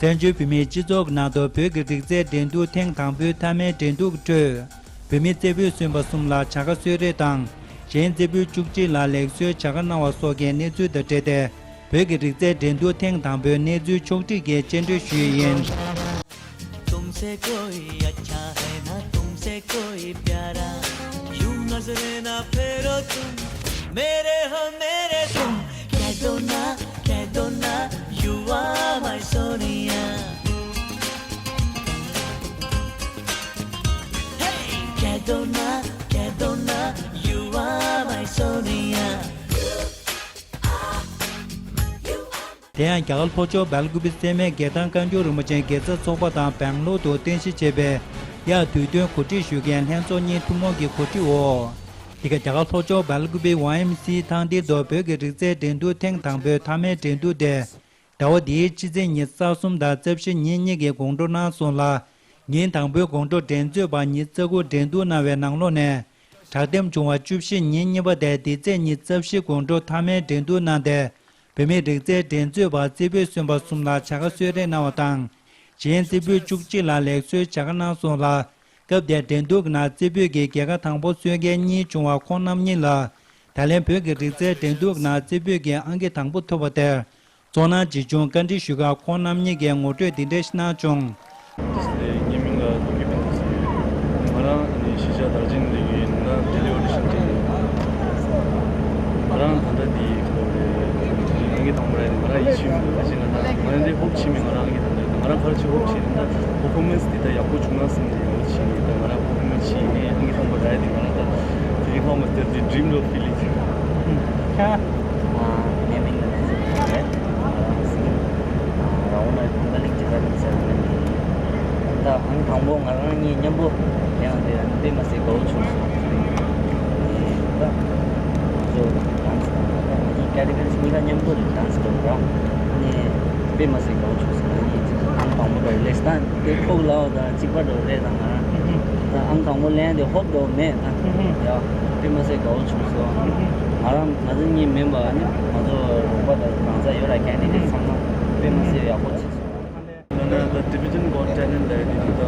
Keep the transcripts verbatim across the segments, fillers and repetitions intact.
བཙན་བྱོལ་བོད་མིའི་སྤྱི་ཚོགས་ནང་དུ་བོད་ཀྱི་རིག་རྩལ་འགྲན་བསྡུར་ཐེངས་དང་པོའི་མཐའ་མའི་འགྲན་བསྡུར་གྱི་ཁྲོད། བོད་མི་རྩེ་ཕུད་སོན་པ་གསུམ་ལ་བྱ་དགའ་གསོལ་རས་དང་། གཞན་རྩེ་ཕུད་བཅུ་གཅིག་ལ་ལེགས་གསོལ་བྱ་དགའ་གནང་བ་སོགས་ཀྱི་གནས་ཚུལ་དང་འབྲེལ་ཏེ། བོད་ཀྱི་རིག་རྩལ་འགྲན་བསྡུར་ཐེངས་དང་པོའི་གནས་ཚུལ་ཕྱོགས་བསྒྲིགས་ཀྱིས་སྤྱན་འབུལ་ཞུས་ཡིན། तुमसे कोई अच्छा है ना, तुमसे कोई प्यारा, यूं नजरें ना फेरो तुम, मेरे हो मेरे तुम, कह दो ना, कह दो ना, you are my सोनिया। Hey, कह दो ना, कह दो ना, you are my Sonia. དེ་ཡང་རྒྱ་གར་ལྷོ་ཕྱོགས་སྦེལ་ཀུ་པེ་སེ་མེག་རྒྱལ་ཐང་བཀའ་འགྱུར་རིན་པོ་ཆེ་དགེ་རྩ་ཚོགས་པ་དང་སྦེང་ལོར་དུ་རྟེན་གཞི་བྱས་པའི་དབྱར་དུས་སྟོན་གོ་སྒྲིག་ཞུ་མཁན་ལྷན་ཚོགས་གཉིས་ཐུན་མོང་གི་གོ་སྒྲིག་འོག། འདི་ག་རྒྱ་གར་ལྷོ་ཕྱོགས་སྦེལ་ཀུ་པེ་ཝའེ་ཨེམ་སི་ཐང་སྟེང་དུ་བོད་ཀྱི་རིག་རྩལ་འགྲན་བསྡུར་ཐེངས་དང་པོའི་མཐའ་མའི་འགྲན་བསྡུར་དེ། ཟླ་བ་འདིའི་ཕྱི་ཚེས་ཉི་ཤུ་རྩ་གསུམ་དང་རྩ་བཞི་ཉིན་གཉིས་ཀྱི་དགོང་དྲོ་གནང་སོང་ལ། ཉིན་དང་པོའི་དགོང་དྲོ་འགྲན་རྩོད་པ་ཉི་ཤུ་རྩ་དགུ་འགྲན་བསྡུར་གནང་བའི་ནང་ལོགས་ནས། དྲག་འདེམས་བྱུང་བ་བཅུ་བཞི་ཉིན་གཉིས་པ་དེ་འདི་ཚེས་ཉི་ཤུ་རྩ་བཞི་དགོང་དྲོ་མཐའ་མའི་འགྲན་བསྡུར་གནང་སྟེ། བོད་མིའི་རིག་རྩལ་འགྲན་རྩོད་པ་རྩེ་ཕུད་སོན་པ་གསུམ་ལ་བྱ་དགའ་གསོལ་རས་གནང་བ་དང་། གཞན་རྩེ་ཕུད་བཅུ་གཅིག་ལ་ལེགས་གསོལ་བྱ་དགའ་གནང་སོང་ལ། སྐབས་དེར་འགྲན་བསྡུར་གྱི་ནང་རྩེ་ཕུད་ཀྱི་རྒྱལ་ཁ་དང་པོ་སོན་མཁན་གཉིས་བྱུང་བ་ཁོང་རྣམ་གཉིས་ལ། ད་ལན་བོད་ཀྱི་རིག་རྩལ་འགྲན་བསྡུར་གྱི་ནང་རྩེ་ཕུད་ཀྱི་ཨང་ཀི་དང་པོ་ཐོབ་པ་དེར། ཚོར་སྣང་ཇི་བྱུང་བཀའ་འདྲི་ཞུ་སྐབས་ཁོང་རྣམ་གཉིས་ཀྱིས་ངོ་སྤྲོད་འདི་འདྲ་ཞིག་གནང་བྱུང་། ངའི་མིང་ལ་ནོར་གྱི་སྤུན་ཟེར་ཡོད། ང་རང་ནི་གཞིས་ཆགས་དར་ཇིང་ལ་ཡོད། ང་རང་ལྡི་ལི་ཨོ་ཌི་ཤན་སྤྲད་ཡོད། ང་རང་ད་ལྟ་འདི་ག་རེ་ལབ་དགོས་རེད། ང་རང་ཨང་ཀི་དང་པོ་རག་ཡིན། ང་རང་ཡིད་ཆེས་ཡོད། ཁ་ཅིག་ང་རང་ང་རང་འདི་ཧོབ་ཆེ་མེད། ང་རང་ཨང་ཀི་དང་པོ་རག་ཡིན། ང་རང་ག་རེ་བྱས་ཧོབ་ཆེ་ཡིན་ད། པར་ཕོར་མན་སི་འདི་ད་ཡག་པོ་བྱུང་ན་བསམ་ནས་ཡོད་ཆེ་ཡིན། ད་ང་རང་པར་ཕོར་མན་སི་ཆེ་ཡིན་ནས་ཨང་ཀི་དང་པོ་རག་ཡ་དེ་ང་རང་ད་དེ་རིང་ཧོབ་མ་སྟེར་དེ་dream of feeling། ཁྱེད། ཨ། ངའི་མིང་ལ་ནེན་སི་ལབ་རེད། ང་རང་སིང་། ཨ། ར་ཝུན་ནས་ཧུན་ད་ལིག་ཅི་ད་ནི་ཟེར་ནས། ད་ཨང་དང་པོ་ང་རང་གཉིས་མཉམ་པོ་ལེན་དེ་དཔེ་མ་སྲིད་དགའ་བོ་བྱུང་སོང་། ད་ང་ཚོ་ཌན་སི་ད་ང་ཚོ་ཀེ་ཊི་གོ་རི་ནི་གཉིས་ཀ་མཉམ་པོ་རེད། ཌན་སི་དང་ར། ཨ་ནི་དཔེ་མ་སྲིད་དགའ་བོ་བྱུང་སོང་། ང་གཉིས་ཨང་དང་པོ་འདྲ་བོ་ལེན་སྟངས་དེ་ཁོག་ལ་བ་དང་གཅིག་པ་འདྲ་བོ་རེད། ད་ང་རང་ད་ཨང་དང་པོ་ལེན་དེ་ཧོབ་འདྲ་བོ་མེད། ད་ཡ་དཔེ་མ་སྲིད་དགའ་བོ་བྱུང་སོང་། ང་རང་ང་ཚོ་གཉིས་མིན་པ་ནི་ང་ཚོ་རོགས་པ་དང་གང་ཟག་ཡོད་ར། ཀེན་ཌི་ཌེ་ཊི་ཚང་མ་དཔེ་མ་སྲིད་ཡག་པོ་བྱས་སོང་། ད་ལྟ་ད་Tibetan Got Talent ལབ་ཡ་དེ་ད་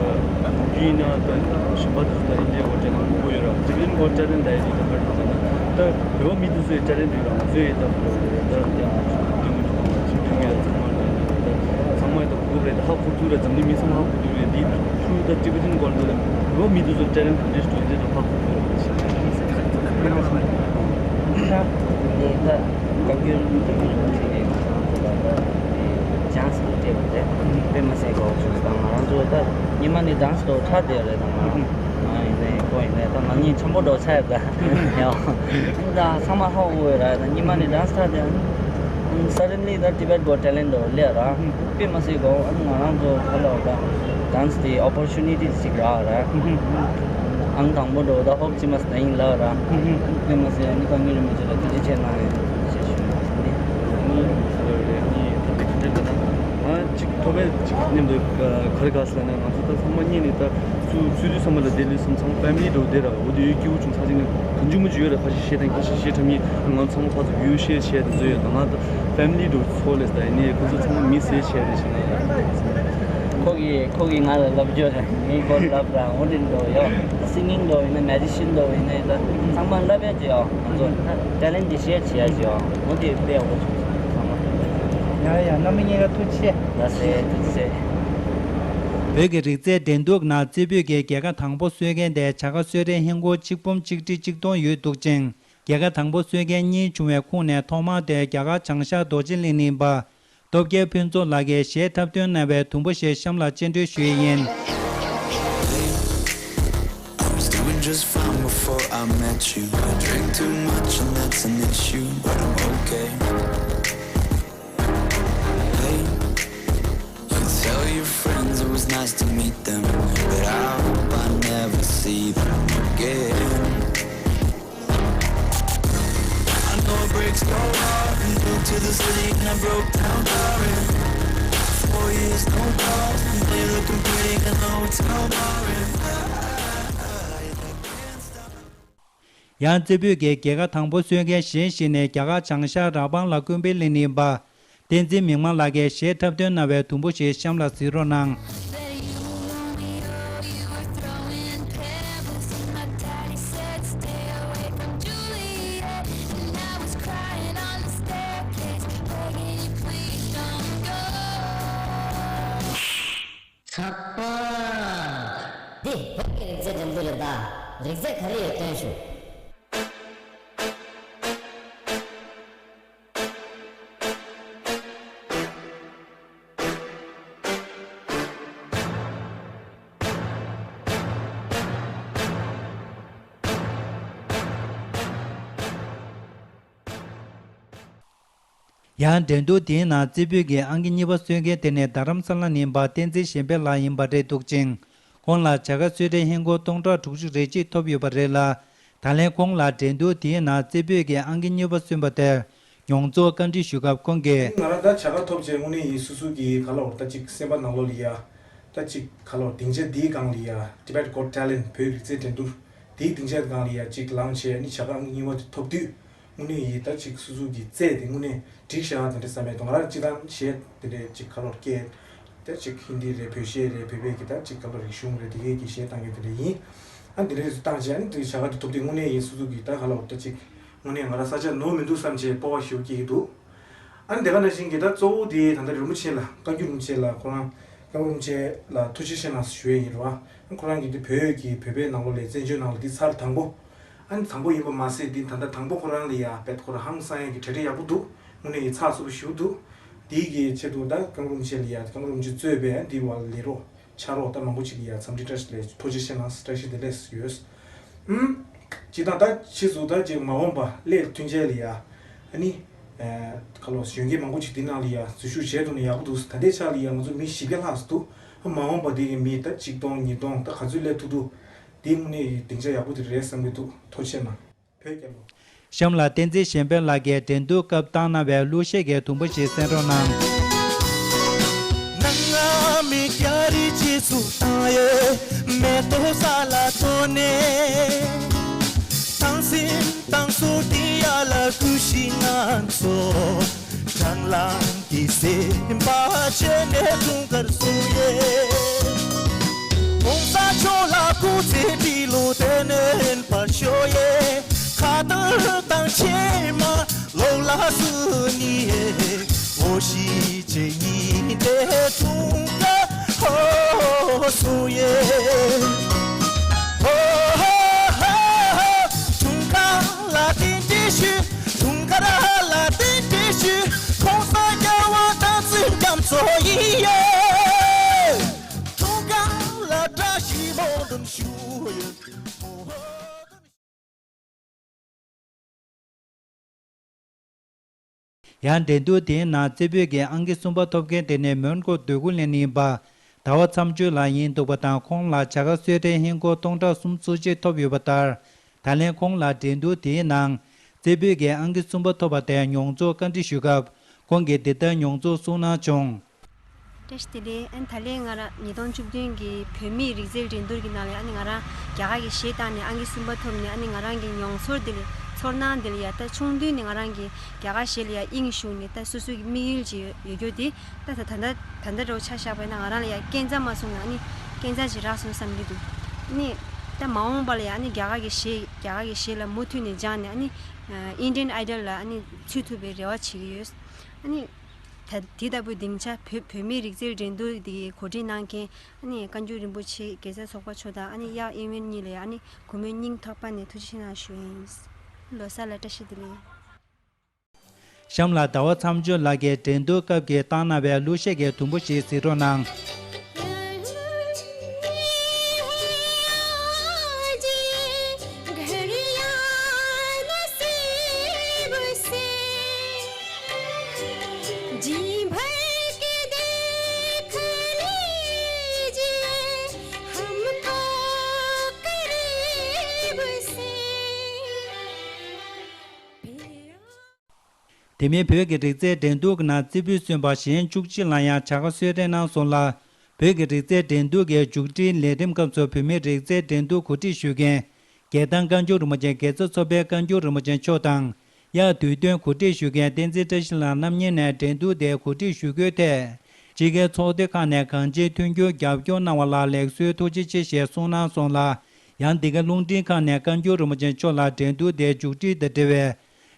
ཡིན་ན་ད་གཞན་པ་དེ་ཚོ་ད་India Got Talent མང་པོ་ཡོད་ར། Tibetan Got Talent ལབ་ཡ་དེ་ད་ག་རེ་ཟེར་ན་ད་བོད་པ་མི་དེ་ཚོའི་ཊེ་ལེན་ཊི་ཡོད་ར། ང་ཚོས་ད་བོད་པ་ད་ཡང་སྟོན་གྱི་འདུག་ད་ང་ཚོ་སྟོན་གྱི་ཡོད། ཚང་མ་ད་ད་ཚང་མ་ད་གོ་རེད། ད་ཧ་གོ་ཐུབ་རེད། འཛམ་གླིང་མི་ཚང་མ་ཧ་གོ་ཐུབ་རེད། འདི་ཚུར་ད་Tibetan Got Talent བོད་པ་མི་དེ་ཚོ་ཊེ་ལེན་ཊི་ག་འདྲས་འདུག་འདི་ད་ཧ་གོ་ཐུབ་རེད། ད་ནི་ད་བཀའ་བཀྱོན་བཀའ་བཀྱོན་རིན་པོ་ཆེ་གིས་ང་རང་ཚོ་ལ་ད་ཅན་སི་དེ་སྤྲད་པ་རེད། དཔེ་མ་སྲིད་དགའ་བོ་བྱུང་སོང་། ད་ང་རང་ཚོ་ད་སྔོན་མ་ནས་ཌན་སི་དེ་ཁྲ་དེ་རེད། ད་ང་རང་ང་ཡིན་ནའི་ཁོ་ཡིན་ནའི་ད་ང་གཉིས་འཆམ་པོ་འདྲ་བོ་ཆགས་ཡོད་ད། ཡ། ད་ཚང་མ་ཧ་གོ་ཡོད་ར། ད་སྔོན་མ་ནས་ཌན་སི་ཁྲ་དེ། Suddenly ད་Tibet Got Talent དུ་སླེབས་ར། དཔེ་མ་སྲིད་དགའ་བོ། ཨ་ནི་ང་རང་ཚོ་ག་ལ་བ་ད་ཌན་སི་དེ་ཨོ་པོར་ཅུ་ནི་ཊི་ཞིག་རག་ར། ཨང་དང་པོ་འགྲོ་ད་ཧོབ་ཅི་མ་སྟེ་ཡིན་ལ་ར། དཔེ་མ་སྲིད་ཨ་ནི་བཀའ་བརྒྱུད་རིན་པོ་ཆེ་ལ་ཐུགས་རྗེ་ཆེ་གནང་ཡོད་ཞེས་ཞུ་ནི། ང་ཅིག་ཐོབ་པའི་ཅིག་མཉམ་དུ་ག་རེ་ག་ཟེར་ན་ང་ཚོ་ད་ཚང་མ་གཉིས་ནས་ད་ཚུ་ཚུལ་དུས་བསམ་པ་ལ་བསྡད་ལས་སམ་ཚང་མ་ཕེ་མི་ལི་འགྲོ་བསྡད་ར། འོ་དེ་ཡོད་སྐྱིད་པོ་བྱུང་ཚ་ཅིག་ནས་གང་བྱུང་མི་བྱུང་ཡོད་ར། ཁ་ཤས་བཤད་ཐང་ཁ་ཤས་བཤད་ཐང་མི་ང་ཚང་མ་ཕར་ཚུར་ཡོད་བཤད་བཤད་དེ་ཚོ་ཡོད། ད་ང་ད་ཕེ་མི་ལི་འགྲོ་ཚོ་ལས་ད་ཡིན་ནས་ཁོ་ཚོ་ཚང་མ་མི་ཟེར་བཤད་རེད་ཞེ་ན། ཁོ་གིས་ཁོ་གིས་ང་ལ་ལབ་རྒྱུ་རེད། ངའི་སྐོར་ལབ་ར། འོ་དེ་འགྲོ་ཡོད། སིང་གིང་འགྲོ་ཡིན་ན་མེ་ཇི་ཤན་འགྲོ་ཡིན་ན་ད་ཚང་མ་ལབ་ཡ་ཅི་ཡོད། ང་ཚོ་ད་ཊེ་ལེན་ཊི་དེ་ཤེར་བྱེད་ཡ་ཅི་ཡོད། འོ་དེ་དཔེ་ཡག་པོ་བྱུང་སོང་ཚང་མ། ཡ་ཡ། རྣམ་པ་གཉིས་ཀ་ཐུགས་རྗེ་ཆེ། ལགས་སེ། ཐུགས་རྗེ་ཆེ། བོད་ཀྱི་རིག་རྩལ་འགྲན་བསྡུར་ནང་རྩེ་ཕུད་ཀྱི་རྒྱལ་ཁ་དང་པོ་སོན་མཁན་དེ་བྱ་དགའ་གསོལ་རས་ཧིན་སྒོར་གཅིག་འབུམ་གཅིག་ཁྲི་གཅིག་སྟོང་ཡོད་འདུག་ཅིང་། རྒྱལ་ཁ་དང་པོ་སོན་མཁན་གཉིས་བྱུང་བའི་ཁོངས་ནས་ཐོག་མར་དེ་རྒྱ་གར་བྱང་ཤར་རྡོ་རྗེ་གླིང་ནས་ཡིན་པ། སྟོབས་རྒྱལ་ཕུན་ཚོགས་ལགས་ཀྱིས་གཞས་འཁྲབ་སྟོན་གནང་བའི་དུམ་བུ་ཞིག་གཤམ་ལ་སྤྱན་འགྲོལ་ཞུ་ཡི་ཡིན། I was doing just fine before I met you. I drink too much and that's an issue, but I'm okay. Hey, you tell your friends it was nice to meet them, but I hope I never see them again. I know it breaks your heart. Moved to the city and I broke down crying. Four years, no calls, and now you're looking pretty in the hotel bar. ཡང་རྩེ་ཕུད་ཀྱི་རྒྱལ་ཁ་དང་པོ་སོན་མཁན་གཞན་ཞིག་ནི་རྒྱ་གར་བྱང་ཤར་ར་བང་ལ་ཀུན་ཕན་གླིང་ནས་ཡིན་པ། བསྟན་འཛིན་མིག་དམར་ལགས་ཀྱིས་གཞས་འཁྲབ་སྟོན་གནང་བའི་དུམ་བུ་ཞིག་གཤམ་ལ་གཟིགས་རོགས་གནང་། ཚགས་པར། འདི་བོད་ཀྱི་རིག་རྩལ་འགྲན་བསྡུར་རེད་ད། རིག་རྩལ་ག་རེ་ཡོད་སྟོན་ཞུ། ཡང་འགྲན་བསྡུར་དེའི་ནང་རྩེ་ཕུད་ཀྱི་ཨང་ཀི་གཉིས་པ་སོན་མཁན་དེ་ནི་རྡ་རམ་ས་ལ་ནས་ཡིན་པ་བསྟན་འཛིན་གཞན་ཕན་ལགས་ཡིན་པ་རེད་འདུག་ཅིང་། ཁོང་ལ་བྱ་དགའ་གསོལ་རས་ཧིན་སྒོར་སྟོང་ཕྲག་དྲུག་ཅུ་རེ་གཅིག་ཐོབ་ཡོད་པ་རེད་ལ། ད་ལན་ཁོང་ལ་འགྲན་བསྡུར་དེའི་ནང་རྩེ་ཕུད་ཀྱི་ཨང་ཀི་གཉིས་པ་སོན་པ་དེར་མྱོང་ཚོར་བཀའ་འདྲི་ཞུ་སྐབས་ཁོང་གིས། ང་རང་ད་བྱ་དགའ་ཐོབ་རྗེས་དངོས་གནས་ཡིན་སོ་སོ་གི་ག་ལ་བར་ད་ཅིག་སེམས་པ་ནང་ལོགས་ལ་ཡ། ད་ཅིག་ག་ལ་བར་སྡིངས་ཆ་འདིའི་སྒང་ལ་ཡ། Tibet Got Talent བོད་རིག་རྩལ་འགྲན་བསྡུར་འདིའི་སྡིངས་ཆ་སྒང་ལ་ཡ་ཅིག་ལངས་བྱས་ནི་བྱ་དགའ་ཨང་ཀི་གཉིས་པ་དེ་ཐོབ་དུས། དངོས་གནས་ཡིན་ད་ཅིག་སོ་སོ་གི་རྩལ་དེ་དངོས་གནས་འགྲིག་ཤག་དེ་འདྲ་བསམ་མེད་དོ། ང་རང་སྤྱི་བཏང་གཞས་དེ་འདྲས་ཅིག་ག་ལོར་སྐད་ད་ཅིག་ཧིན་དི་རེད། བོད་གཞས་རེད། བོད་པའི་གི་ད་ཅིག་ག་ལོར་རིག་གཞུང་རེད། དེ་གའི་གི་གཞས་བཏང་མཁན་དེ་འདྲ་ཡིན། ཨ་འདི་འདྲས་སུ་བཏང་བྱས་ཨ་ནི་དེ་བྱ་དགའ་དེ་ཐོབ་དུས་དངོས་གནས་ཡིན་སོ་སོ་གི་ད་ག་ལོར་ད་ཅིག་དངོས་གནས་ང་རང་ས་ཆ་ནོར་མི་འདུག་བསམ་བྱས་སྤོབས་པ་ཞེ་པོ་སྐྱེ་གི་འདུག་ཨ་ནི་དེ་ག་ནང་བཞིན་གྱི་ད་གཙོ་བོ་དེ་ད་ལྟ་རིན་པོ་ཆེ་ལ་བཀའ་འགྱུར་རིན་པོ་ཆེ་ལ་ཁོ་རང་བཀའ་འགྱུར་རིན་པོ་ཆེ་ལ་ཐུགས་རྗེ་ཆེ་གནང་ཞུ་ཡས་ཡིན་རེད་བ། ཁོ་རང་གིས་དེ་བོད་ཀྱི་བོད་པའི་ནང་ལོགས་ལ་བཙན་བྱོལ་ནང་ལ་འདི་ཚར་དང་པོ། ཨ་ནི་དང་པོ་ཡིན་པ་མ་ཟད་འདི་ད་ལྟ་དང་པོ་ཁོ་རང་ལ་ཡ་བེད་ཁོ་རང་ཧང་སང་ཡས་ཀྱི་གྲ་སྒྲིག་ཡག་པོ་འདུག་དངོས་གནས་ཡིན་ཚགས་ཚུད་པོ་ཞེ་པོ་འདུག་དེའི་གི་ཆེད་དུ་ད་བཀའ་འགྱུར་རིན་པོ་ཆེ་ལ་ཡ་བཀའ་འགྱུར་རིན་པོ་ཆེ་གཙོས་པའི་འདི་བ་ལས་རོགས་ཕྱག་རོགས་ད་མང་པོ་ཅིག་ལ་ཡ་འཚམས་འདྲི་བཀྲ་ཤིས་བདེ་ལེགས། ཐུགས་རྗེ་ཆེ་གནང་། བཀྲ་ཤིས་བདེ་ལེགས་ཡོད། ཨུམ། སྤྱིར་བཏང་ད་ཕྱིས་སུ་ད་ཅིག་མ་འོངས་པ་སླད་མཐུན་རྐྱེན་ལ་ཡ། ཨ་ནི། ཁ་ལོ་གཞོན་སྐྱེས་མང་པོ་ཅིག་འདི་ནང་ལ་ཡ་འཛུལ་ཞུགས་བྱས་འདུག་ན་ཡག་པོ་འདུག་ད་ལྟའི་ཆ་ལ་ཡ་ང་ཚོ་མི་བཞི་བརྒྱ་ལྷག་ཙམ་འདུག་མ་འོངས་པ་འདི་གི་མི་ད་གཅིག་སྟོང་ཉིས་སྟོང་ད་ག་ཚོད་སླེབས་ཐུབ་འདུག་འདི་དངོས་གནས་སྡིངས་ཆ་ཡག་པོ་དེ་རེད་བསམ་གྱི་འདུག་ཐུགས་རྗེ་ཆེ་གནང་། བོད་རྒྱལ་ལོ། གཤམ་ལ་བསྟན་འཛིན་གཞན་ཕན་ལགས་ཀྱིས་འགྲན་བསྡུར་སྐབས་བཏང་གནང་བའི་གླུ་གཞས་ཀྱི་དུམ་བུ་ཞིག་གསན་རོགས་གནང་། ཡང་འགྲན་བསྡུར་དེའི་ནང་རྩེ་ཕུད་ཀྱི་ཨང་ཀི་གསུམ་པ་ཐོབ་མཁན་དེ་ནི་མོན་གྷོ་འདོད་རྒུ་གླིང་ནས་ཡིན་པ་ཟླ་བ་མཚམས་གཅོད་ལགས་ཡིན་འདུག་པ་དང་། ཁོང་ལ་བྱ་དགའ་གསོལ་རས་ཧིན་སྒོར་སྟོང་ཕྲག་སུམ་ཅུ་སོ་གཅིག་ཐོབ་ཡོད་པ་ལྟར། ད་ལན་ཁོང་ལ་འགྲན་བསྡུར་དེའི་ནང་རྩེ་ཕུད་ཀྱི་ཨང་ཀི་གསུམ་པ་ཐོབ་པ་དེར་མྱོང་ཚོར་བཀའ་འདྲི་ཞུས་སྐབས། ཁོང་གིས་འདི་ལྟར་མྱོང་ཚོར་གསུངས་གནང་བྱུང་། བཀྲ་ཤིས་བདེ་ལེགས། ཨ་ནི་ད་ལན་ང་རང་ཉིས་སྟོང་བཅུ་བདུན་གྱི་བོད་མིའི་རིག་རྩལ་འགྲན་བསྡུར་གྱི་ནང་ལ་ཨ་ནི་ང་རང་རྒྱ་གར་གྱི་གཞས་བཏང་ནས་ཨང་ཀི་གསུམ་པ་ཐོབ་ནས། ཨ་ནི་ང་རང་གི་མྱོང་ཚོར་འདི་ལ་ཚོར་སྣང་འདི་ལ་ཡ་ད་ཆུང་དུས་ནས་ང་རང་གི་རྒྱ་གར་གཞས་ལ་ཡ་དབྱིངས་ཞུགས་ནས་ད་སོ་སོ་གི་དམིགས་ཡུལ་ཅིག་ཡོད་ཡོད་རྒྱུ་དེ་ད་ད་ད་ད་ད་ལྟ་འདྲ་བོ་ཆ་བཞག་པ་ཡིན་ན་ང་རང་ལ་ཡ་སྐས་འཛེག་མ་སོང་ན་ཨ་ནི་སྐས་འཛེག་ཅིག་རག་སོང་བསམ་གྱི་འདུག་ཨ་ནི་ད་མ་འོངས་པ་ལ་ཡ་ཨ་ནི་རྒྱ་གར་གྱི་གཞས་རྒྱ་གར་གྱི་གཞས་ལ་མུ་མཐུད་ནས་སྦྱངས་ནས་ཨ་ནི་Indian Idol ལ་ཨ་ནི་ཚུད་ཐུབ་པའི་རེ་བ་བྱེད་ཀྱི་ཡོད། ཨ་ནི། ད་དེ་ལྟ་བུའི་སྡིངས་ཆ་བོད་བོད་མིའི་རིག་རྩལ་འགྲན་བསྡུར་འདི་གོ་སྒྲིག་གནང་མཁན་ཨ་ནི་བཀའ་འགྱུར་རིན་པོ་ཆེ་རྒྱལ་ས་ཚོགས་པ་མཆོག་དང་ཨ་ནི་གཡག་ཨི་ཝེན་གཉིས་ལ་ཡང་ཨ་ནི་གུས་མོས་སྙིང་ཐག་པ་ནས་ཐུགས་རྗེ་ཆེ་གནང་ཞུ་ཡིན། ལོ་གསར་ལ་བཀྲ་ཤིས་བདེ་ལེགས། གཤམ་ལ་ཟླ་བ་མཚམས་གཅོད་ལགས་ཀྱིས་འགྲན་བསྡུར་སྐབས་ཀྱི་བཏང་གནང་བའི་གླུ་གཞས་ཀྱི་དུམ་བུ་ཞིག་གཟིགས་རོགས་གནང་། དེ་མིན་བོད་ཀྱི་རིག་རྩལ་འགྲན་བསྡུར་གྱི་ནང་རྩེ་ཕུད་སོན་པ་གཞན་བཅུ་གཅིག་ལ་ཡང་བྱ་དགའ་གསོལ་རས་གནང་སོང་ལ། བོད་ཀྱི་རིག་རྩལ་འགྲན་བསྡུར་གྱི་མཇུག་སྒྲིལ་ལས་རིམ་སྐབས་སུ་བོད་མིའི་རིག་རྩལ་འགྲན་བསྡུར་གོ་སྒྲིག་ཞུ་མཁན་རྒྱལ་ཐང་བཀའ་འགྱུར་རིན་པོ་ཆེ་རྒྱལ་ཚབ་ཚོགས་པའི་བཀའ་འགྱུར་རིན་པོ་ཆེ་མཆོག་དང་། དབྱར་དུས་སྟོན་གོ་སྒྲིག་ཞུ་མཁན་བསྟན་འཛིན་བཀྲ་ཤིས་ལགས་རྣམ་གཉིས་ནས་འགྲན་བསྡུར་དེ་གོ་སྒྲིག་ཞུ་སྐུལ་ཐད། ཕྱི་རྒྱལ་ཚོགས་སྡེ་ཁག་ནས་གང་ཅིའི་མཐུན་འགྱུར་རྒྱབ་སྐྱོར་གནང་བ་ལ་ལེགས་གསོལ་ཐུགས་རྗེ་ཆེ་ཞེས་གསུངས་གནང་སོང་ལ། ཡང་འདི་ག་རླུང་འཕྲིན་ཁང་ནས་བཀའ་འགྱུར་རིན་པོ་ཆེ་མཆོག་ལ་འགྲན་བསྡུར་དེའི་མཇུག་སྒྲིལ་དང་འབྲེལ་བའི་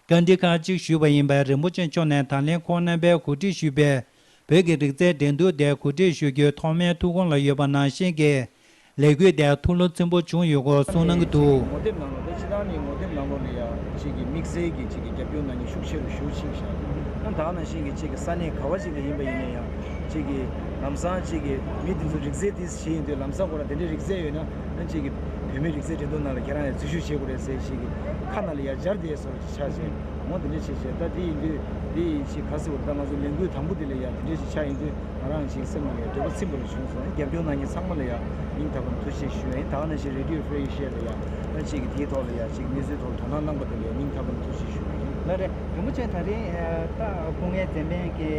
བཀའ་འདྲི་ཁག་ཅིག་ཞུས་པ་ཡིན་པས། རིན་པོ་ཆེ་མཆོག་ནས་ད་ལན་ཁོང་རྣམ་པས་གོ་སྒྲིག་ཞུས་པའི་བོད་ཀྱི་རིག་རྩལ་འགྲན་བསྡུར་དེ་གོ་སྒྲིག་ཞུ་རྒྱུའི་ཐོག་མའི་ཐུགས་དགོངས་ལ་ཡོད་པ་ནང་བཞིན་གྱི་ལས་འགུལ་དེ་ཐུགས་བློ་ཚིམ་པོ་བྱུང་ཡོད་སྐོར་གསུངས་གནང་གི་འདུག། ངོ་དེབ་ནང་ལོགས་ལ་སྤྱི་བཏང་ནས་ངོ་དེབ་ནང་ལོགས་ལ་ཡང་ཅིག་གི་དམིགས་བསལ་གྱི་ཅིག་གི་རྒྱབ་སྐྱོར་གནང་མཁན་ཤུགས་ཆེ་རུ་ཞུ་ཕྱིན་ཤག། ཡང་ད་ག་ནང་བཞིན་གྱི་ཅིག་གི་ས་གནས་ག་བ་ཅིག་ལ་ཡིན་པ་ཡིན་ན་ཡང་ཅིག་གི་ལམ་སང་ཅིག་གི་མི་དེ་ཚོ་རིག་རྩལ་དེ་བྱེད་ཡིན་དུས་ལམ་སང་ཁོ་རང་དེ་འདྲའི་རིག་རྩལ་ཡོད་ན་ཡང་ཅིག་གི་བོད་མིའི་རིག་རྩལ་འགྲན་བསྡུར་ནང་ལ་ཁྱེད་རང་ཡང་འཛུལ་ཞུགས་བྱེད་དགོས་རེད་ཟེར་ཅིག་གི་ཁ་ནང་ལ་ཡང་འབྱར་བསྡད་བཟོ་འདྲ་ཅིག་ཆགས་བྱས། འོ་དེ་འདྲ་བྱས་བྱས་ད་དེ་ཡིན་དུས་དེ་ཡིན་ཅིག་ག་ཟེར་བ་ད་ང་ཚོ་ལས་འགུལ་དང་པོ་དེ་ལ་ཡང་དེ་འདྲ་ཅིག་ཆགས་ཡིན་དུས། ང་རང་ཅིག་སེམས་ལ་འདོད་པ་ཚིམ་པ་རུ་བྱུང་སོང་། རྒྱབ་སྐྱོར་གནང་མཁན་ཚང་མ་ལ་ཡང་སྙིང་ཐག་པ་ནས་ཐུགས་རྗེ་ཆེ་ཞུ་ཡ་ཡིན། ད་ག་ནང་བཞིན་Radio Free Asia ལ་ཡང་ཅིག་གི་དེའི་ཐོག་ལ་ཡང་ཅིག་གནས་ཚུལ་ཐོག་ལ་དོ་སྣང་གནང་པ་དེ་ལ་ཡང་སྙིང་ཐག་པ་ནས་ཐུགས་རྗེ་ཆེ་ཞུ་གི་ཡིན། ལགས་རེད། རིན་པོ་ཆེ་ད་རིང་ད་སྐུ་ངལ་འཛེམས་མེད་ཀྱི་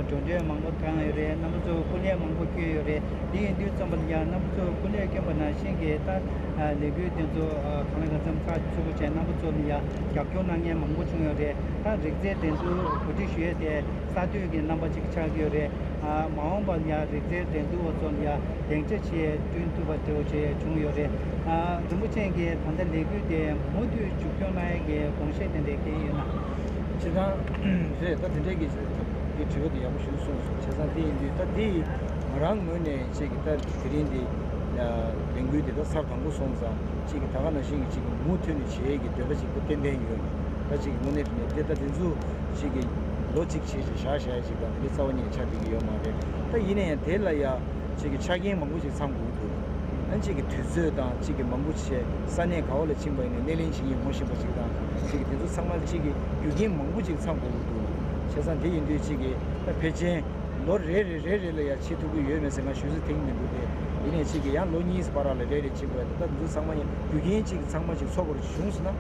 འགྲོ་གྲོན་མང་པོ་བཏང་ཡོད་རེད། རྣམ་པ་ཚོ་སྐུ་ལས་མང་པོ་བསྐྱོན་ཡོད་རེད། དེ་ཡིན་དུས་ཙམ་པ་ལ་ཡང་རྣམ་པ་ཚོ་སྐུ་ལས་བསྐྱོན་པ་ནང་བཞིན་གྱི་ད་ལས་འགུལ་དེ་ཚོ་གང་ལ་གང་འཚམ་ཁག་ཚུད་པོ་བྱས་རྣམ་པ་ཚོ་ལ་ཡང་རྒྱབ་སྐྱོར་གནང་མཁན་མང་པོ་བྱུང་ཡོད་རེད། ད་རིག་རྩལ་འགྲན་བསྡུར་གོ་སྒྲིག་ཞུ་ཡས་དེ་གསར་གཏོད་ཀྱི་རྣམ་པ་ཅིག་ཆགས་ཀྱི་ཡོད་རེད། ཨ། མ་འོངས་པར་ཡང་རིག་རྩལ་འགྲན་བསྡུར་བ་ཚོར་ཡང་སྡིངས་ཆ་ཞིག་བསྐྲུན་ཐུབ་པ་འདྲ་བོ་ཞིག་བྱུང་ཡོད་རེད། ཨ། རིན་པོ་ཆེ་གིས་ད་ལྟ་ལས་འགུལ་དེ་མུ་མཐུད་མཇུག་སྐྱོང་གནང་ཡས་ཀྱི་དགོངས་བཞེས་དེ་འདྲ་གང་ཡིན་ན། སྤྱིར་བཏང་རེད། ད་དེ་འདྲའི་གི་དེ་དྲི་བ་དེ་ཡག་པོ་ཞིག་གསུངས་སོང་། བྱས་ཙང་དེ་ཡིན་དུས་ད་དེ་ང་རང་ངོས་ནས་ཅིག་གི་ད་དེ་རིང་འདི་ལས་འགུལ་དེ་ད་ཚར་དང་པོ་སོང་ཙང་ཅིག་གི་ད་ག་ནང་བཞིན་གྱི་ཅིག་གི་མུ་མཐུད་ནས་བྱེད་ཡས་ཀྱི་འདོད་པ་ཅིག་ད་ཏན་ཏན་ཡོད། ད་ཅིག་གི་དངོས་གནས་དྲང་གནས་དེ་ད་དེ་ཚོ་ཅིག་གི་ལོ་གཅིག་བྱས་ཅིག་བཞག་བཞག་ཡས་ཅིག་དང་དེ་འདྲའི་རྩ་བ་ཉིད་ནས་ཆགས་བསྡད་ཀྱི་ཡོད་མ་རེད། ད་ཡིན་ན་ཡང་དེ་ལ་ཡ་ཅིག་གི་ཆ་རྐྱེན་མང་པོ་ཅིག་ཚང་དགོས་ཀྱི་འདུག། ཨ་ཅིག་གི་དུས་ཚོད་དང་ཅིག་གི་མང་པོ་བྱས་ས་གནས་ག་བ་ལ་ཕྱིན་པ་ཡིན་ནའི་སྣེ་ལེན་བྱེད་མཁན་ངོ་ཤེས་པ་ཅིག་དང་ཅིག་གི་དེ་ཚོ་ཚང་མ་ཅིག་གི་རྒྱུ་རྐྱེན་མང་པོ་ཅིག་ཚང་དགོས་ཀྱི་འདུག། བྱས་ཙང་དེ་ཡིན་དུས་ཅིག་གི་ད་ཕལ་ཆེར་ལོ་རེ་རེ་རེ་རེ་ལ་ཡ་བྱེད་ཐུབ་ཀྱི་ཡོད་མེད་ཟེར་ང་ཞུ་ས་དེ་གི་མི་འདུག་སྟེ། ཡིན་ནའི་ཅིག་གི་ཡང་ལོ་གཉིས་བར་ལ་རེ་རེ་ཕྱིན་པ་ཡིན་ན་ད་དེ་ཚོ་ཚང་མ་ཡང་རྒྱུ་རྐྱེན་ཅིག་ཚང་མ་ཅིག་ཚོགས་པ་རུ་བྱུང་སོང་ན་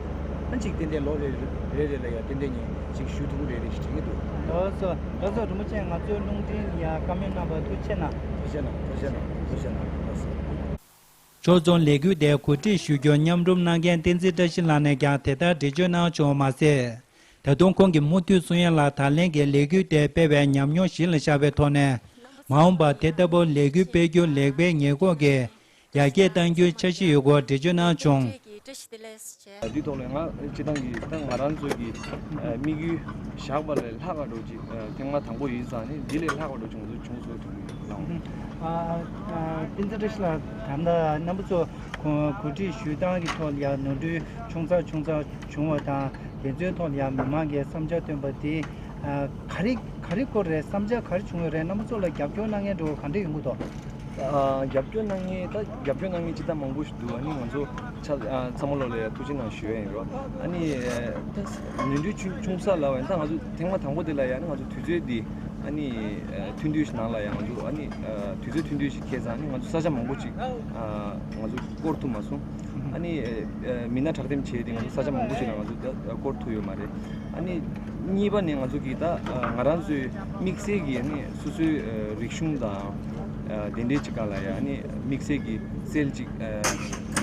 ཨ་ཅིག་ཏན་ཏན་ལོ་རེ་རེ་རེ་ལ་ཡ་ཏན་ཏན་ཉིན་ཅིག་ཞུ་ཐུབ་ཀྱི་རེད་རེད་ཅིག་དྲན་གྱི་འདུག། ལགས་སོ། ལགས་སོ། རིན་པོ་ཆེ་ང་ཚོའི་རླུང་འཕྲིན་ཡ་བཀའ་མོལ་གནང་བར་ཐུགས་རྗེ་ཆེ་གནང་། ཐུགས་རྗེ་ཆེ་གནང་། ཐུགས་རྗེ་ཆེ་གནང་། ལགས་སོ། ཕྱོགས་མཚུངས་ལས་འགུལ་དེ་གོ་སྒྲིག་ཞུ་རྒྱུར་མཉམ་རུབ་གནང་མཁན་བསྟན་འཛིན་བཀྲ་ཤིས་ལགས་ནས་ཀྱང་དེ་ལྟར་འགྲེལ་བརྗོད་གནང་བྱུང་བ་མ་ཟད། ད་དུང་ཁོང་གིས་མུ་མཐུད་གསུང་ཡ་ལ་ད་ལན་གྱི་ལས་འགུལ་དེ་སྤེལ་བའི་ཉམས་མྱོང་གཞི་ལ་བཞག་པའི་ཐོག་ནས། མ་འོངས་པར་དེ་ལྟ་བུ་ལས་འགུལ་སྤེལ་རྒྱུ་ལེགས་སྤེལ་ཉེས་འགོག་གི་ཡར་རྒྱས་གཏང་རྒྱུའི་འཆར་གཞི་ཡོད་སྐོར་འགྲེལ་བརྗོད་གནང་བྱུང་། འདི་ཐོག་ལ་ང་སྤྱི་བཏང་གི་ད་ང་རང་ཚོ་གི་དམིགས་ཡུལ་བཞག་པ་ལས་ལྷག་པ་འགྲོ་ཅིག་ཐེངས་མ་དང་པོ་ཡིན་ཙང་ནི་འདི་ལས་ལྷག་པ་འགྲོ་བྱུང་ཚུལ་བྱུང་ཚུལ་དྲན་གྱི་ཡོད། བསྟན་འཛིན་བཀྲ་ཤིས་ལགས། ད་ལྟ་རྣམ་པ་ཚོ་གོ་གོ་སྒྲིག་ཞུ་སྟངས་ཀྱི་ཐོག་ལ་ཡང་ནོར་འཁྲུལ་ཆུང་ཙག་ཆུང་ཙག་བྱུང་བ་དང་དེ་ཚོའི་ཐོག་ལ་ཡང་མི་མང་གིས་བསམ་འཆར་བཏོན་པ་དེ་ག་རེ་ག་རེ་སྐོར་རེད། བསམ་འཆར་ག་རེ་བྱུང་ཡོད་རེད། རྣམ་པ་ཚོ་ལ་རྒྱབ་སྐྱོར་གནང་མཁན་འདྲ་བོ་ག་འདྲ་ཡོང་གི་འདུག། ཨ། རྒྱབ་སྐྱོར་གནང་མཁན་ད་རྒྱབ་སྐྱོར་གནང་མཁན་སྤྱིར་བཏང་མང་པོ་ཞིག་འདུག། ཨ་ནི་ང་ཚོ་ཆ་ཨ་ཚང་མ་ལོ་ལ་ཡ་ཐུགས་རྗེ་གནང་ཞུ་ཡ་ཡིན་རོ། ཨ་ནི་ད་ནོར་འཁྲུལ་ཆུང་ཆུང་ས་ལབ་པ་ཡིན་ད་ང་ཚོ་ཐེངས་མ་དང་པོ་དེ་ལ་ཡ་ནི་ང་ཚོ་དུས་ཚོད་འདི་ཨ་ནི་ཐུང་ཐུང་ཞིག་ནང་ལ་ཡ་ང་ཚོ་ཨ་ནི་དུས་ཚོད་ཐུང་ཐུང་ཞིག་ཁེལ་ཙང་ཨ་ནི་ང་ཚོ་ས་ཆ་མང་པོ་ཅིག་ཨ་ང་ཚོ་སྐོར་ཐུབ་མ་སོང་། ཨ་ནི་མི་སྣ་དྲག་འདེམས་བྱས་ཏེ་ང་ཚོ་ས་ཆ་མང་པོ་ཞིག་ལ་ང་ཚོ་ད་སྐོར་ཐུབ་ཡོད་མ་རེད། ཨ་ནི་གཉིས་པ་ནི་ང་ཚོ་གི་ད་ང་རང་ཚོའི་དམིགས་བསལ་གྱི་ཨ་ནི་སོ་སོའི་རིག་གཞུང་དང་དེ་འདྲའི་ཅིག་སྒང་ལ་ཡ་ཨ་ནི་དམིགས་བསལ་གྱི་སེལ་ཅིག་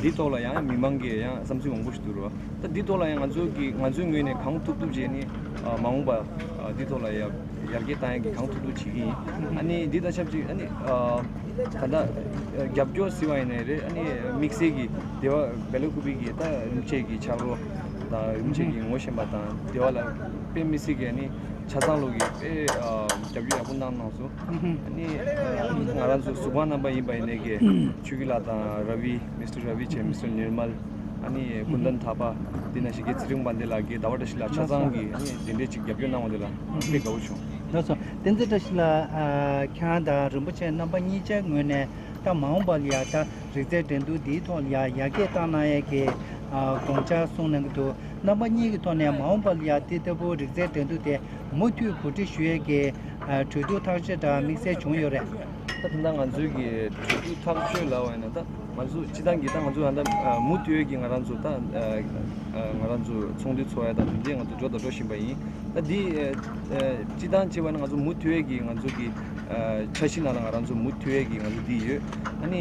འདི་ཐོག་ལ་ཡང་མི་མང་གིས་ཡང་བསམ་ཚུལ་མང་པོ་ཞིག་འདུག་རོ། ད་འདི་ཐོག་ལ་ཡང་ང་ཚོ་གི་ང་ཚོའི་ངོས་ནས་གང་ཐུབ་ཐུབ་བྱས་ནས་མ་འོངས་པ་འདི་ཐོག་ལ་ཡ་ཡར་རྒྱས་བཏང་ཡག་གི་གང་ཐུབ་ཐུབ་བྱེད་ཀྱི་ཡིན། ཨ་ནི་འདི་དང་ཆབས་ཅིག་ཨ་ནི་ད་ལྟ་རྒྱབ་སྐྱོར་ཟེར་བ་ཡིན་ནའི་རེད། ཨ་ནི་དམིགས་བསལ་གྱི་སྡེ་བ་སྦེ་ལ་ཁུ་པི་གི་ད་རིན་པོ་ཆེ་གི་ཕྱག་རོགས་དང་རིན་པོ་ཆེ་གི་ངོ་ཤེས་པ་དང་སྡེ་བ་ལ་དཔེ་མི་སྲིད་གི་ཨ་ནི་ཆ་ཚང་ལོ་གི་དཔེ་རྒྱབ་སྐྱོར་ཡག་པོ་གནང་གནང་སོང་། ཨ་ནི་ང་རང་ཚོ་གཟུགས་པོ་རྣམ་པ་ཡིན་པ་ཡིན་ནའི་གི་ཆོས་སྐྱིད་ལགས་དང་ར་བི་མི་སི་ཊར་ར་བི་ཆེ་མི་སི་ཊར་ནིར་མལ། ཨ་ནི་ཀུན་ལྡན་ཐར་པ། དེ་ནང་བཞིན་གྱི་ཚེ་རིང་དཔལ་ལྡན་ལགས་ཀྱིས་ཟླ་བ་བཀྲ་ཤིས་ལགས་ཆ་ཚང་གིས་ཨ་ནི་དེ་འདྲའི་ཅིག་རྒྱབ་སྐྱོར་གནང་བ་དེ་ལ་དཔེ་དགའ་བོ་བྱུང་། ལགས་སོ། བསྟན་འཛིན་བཀྲ་ཤིས་ལགས། ཨ། ཁྱེད་རང་དང་རིན་པོ་ཆེ་རྣམ་པ་གཉིས་ཆའི་ངོས་ནས་ད་མ་འོངས་པ་ལ་ཡ་ད་རིག་རྩལ་འགྲན་བསྡུར་འདིའི་ཐོག་ལ་ཡ་ཡར་རྒྱས་བཏང་གནང་ཡས་ཀྱི་ཨ་དགོངས་འཆར་གསུངས་གནང་གི་འདུག། རྣམ་པ་གཉིས་ཀྱི་ཐོག་ནས་མ་འོངས་པ་ལ་ཡ་དེ་ལྟ་བུ་རིག་རྩལ་འགྲན་བསྡུར་དེ་མུ་མཐུད་གོ་སྒྲིག་ཞུ་ཡས་ཀྱི་ཨ་གྲོས་བསྡུར་ཐག་གཅོད་དང་དམིགས་བསལ་བྱུང་ཡོད་རེད། ད་དེ་འདྲ་ང་ཚོའི་གི་གྲོས་བསྡུར་ཐག་གཅོད་ལབ་པ་ཡིན་ན་ད་ང་ཚོ་སྤྱི་བཏང་གི་ད་ང་ཚོ་ད་ལྟ་མུ་མཐུད་ཀྱི་ང་རང་ཚོ་ད་ང་རང་ཚོ་ཚོགས་འདུ་ཚོགས་ཡ་ད་དེ་འདྲའི་ང་ཚོ་འགྲོ་དང་འགྲོ་བཞིན་པ་ཡིན། ད་འདི་སྤྱི་བཏང་བྱས་པ་ན་ང་ཚོ་མུ་མཐུད་ཀྱི་ང་ཚོ་གི་འཆར་གཞི་ནང་ལ་ང་རང་ཚོ་མུ་མཐུད་ཀྱི་ང་ཚོ་འདི་ཡོད། ཨ་ནི།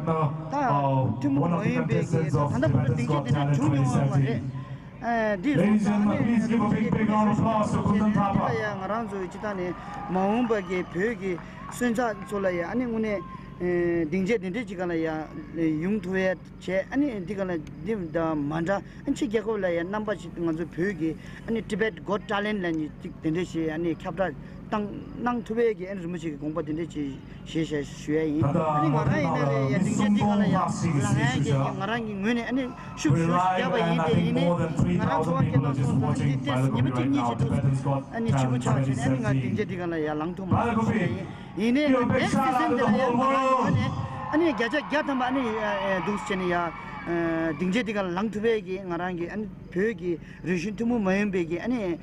partner, ད uh, ཐུན་མོང་one of མ་the ཡིན་པའི་གི་contestants of ད་ལྟ་བར་དུ་Tibetans་སྡིངས་ཆ་Got དེ་འདྲ་Talent བྱུང་མྱོང་བ་མ་རེད། twenty seventeen། ཨ་འདི་Ladies and gentlemen, please give a big, big round of applause to Kundan Thapa. ཡ་ང་རང་ཚོའི་སྤྱི་བཏང་ནས་མ་འོངས་པ་གི་བོད་ཀྱི་སོན་རྩ་ཚོ་ལ་ཡ་ཨ་ནི་དངོས་གནས་ཨ་སྡིངས་ཆ་དེ་འདྲ་ཅིག་ག་ལ་ཡ་ཡོང་ཐུབ་ཡ་བྱས། ཨ་ནི་འདི་ག་ལ་འདི་དང་མ་འདྲ། ཨ་ཕྱི་རྒྱལ་ཁབ་ལ་ཡ་རྣམ་པ་ཅིག་ང་ཚོ་བོད་ཀྱི་ཨ་ནི་Tibet Got Talent་ལ་ནི་ཅིག་དེ་འདྲ་ཞིག་ཨ་ནི་ཁྱབ་བསྒྲགས་བཏང་གནང་ཐུབ་ཡས་ཀྱི་ཨ་ནི་རིན་པོ་ཆེ་གི་དགོངས་པ་དེ་འདྲ་ཅིག་བཞེས་བཞག་ཞུ་ཡ་ཡིན། ཨ་ནི་ང་རང་ཡིན་ན་ལས་ཡ་སྡིངས་ཆ་འདི་ག་ལ་ཡ་ལངས་ཡ་གི་ང་རང་གི་ངོས་ནས་ཨ་ནི་ཤུགས་ཤུགས་ཤིག་བརྒྱབ་པ་ཡིན། དེ་ཡིན་ནའི་ང་རང་ཚོ་བ་སྐད་གཏོང་སོང་ཙང་ཨ་ནི་ཏོག་ཙམ་ཉི་མ་གཅིག་གཉིས་ཤིག་ཏུ་ཨ་ནི་ཕྱི་པོ་ཆགས་བྱས་ནས་ཨ་ནི་ང་སྡིངས་ཆ་འདི་ག་ལ་ཡ་ལངས་ཐུབ་མ་སོང་ཞུ་ཡ་ཡིན། ཡིན་ནའི་next season་འདི་ལ་ཡང་ང་རང་ངོས་ནས་ཨ་ནི་བརྒྱ་ཆ་བརྒྱ་ཐམ་པ་ཨ་ནི་འདུག་བྱས་ནས་ཡ་སྡིངས་ཆ་འདི་ག་ལ་ལངས་ཐུབ་པའི་གི་ང་རང་གི་ཨ་ནི་བོད་ཀྱི་རིག་གཞུང་ཐུན་མོང་མ་ཡིན་པའི་གི་ཨ་ནི་